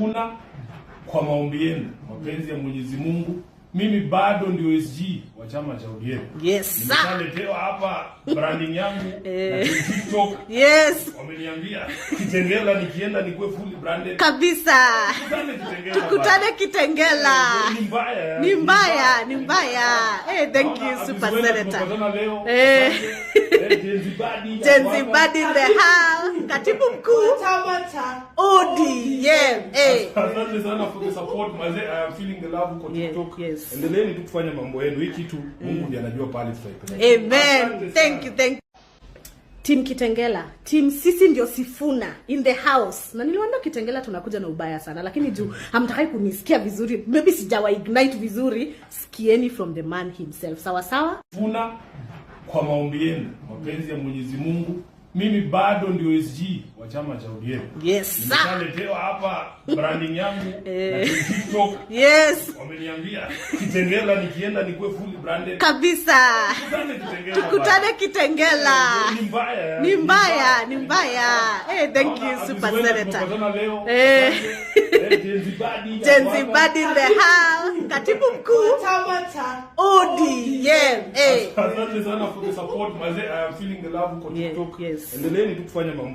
Sifuna kwa maombi yenu, mapenzi ya Mwenyezi Mungu, mimi bado ndio SG wa chama cha ODM. Yes, sir. Nimeshaletewa hapa branding yangu na TikTok. Wameniambia Kitengela nikienda nikuwe fully branded. Kabisa. Tukutane Kitengela. Tukutane Kitengela. Ni mbaya. Ni mbaya, ni mbaya. Hey, thank you, Naona Super Abizuela Senator. tumepatana leo. Eh. Asante. Gen Z Badi. Gen Z Badi in the house. Katibu mkuu Chama cha ODM. Eh. Asante sana for the support, mazee. I am feeling the love kwa TikTok. Endeleeni tu kufanya mambo yenu. Hii kitu Mungu ndiye anajua pale tutaipeleka. Amen. Asante Thank sana. You, thank you. Team Kitengela, team sisi ndio Sifuna in the house. Na niliwaambia Kitengela tunakuja na ubaya sana, lakini juu hamtakai kunisikia vizuri, maybe sijawa ignite vizuri, sikieni from the man himself. Sawa sawa? Sifuna kwa maombi yenu, mapenzi ya Mwenyezi Mungu, mimi bado ndio SG wa chama cha ODM. Yes, sir. Nimeshaletewa hapa branding yangu na TikTok. Wameniambia Kitengela nikienda nikuwe fully branded. Kabisa. Tukutane Kitengela. Tukutane Kitengela. Ni mbaya. Ni mbaya, ni mbaya. Hey, thank you, Naona Super Abizuela Senator. tumepatana leo. Eh. Asante. Gen Z Badi. Gen Z Badi in the house. Katibu mkuu Chama cha ODM. Eh. Asante sana for the support, mazee. I am feeling the love kwa TikTok. Endeleeni tu kufanya mambo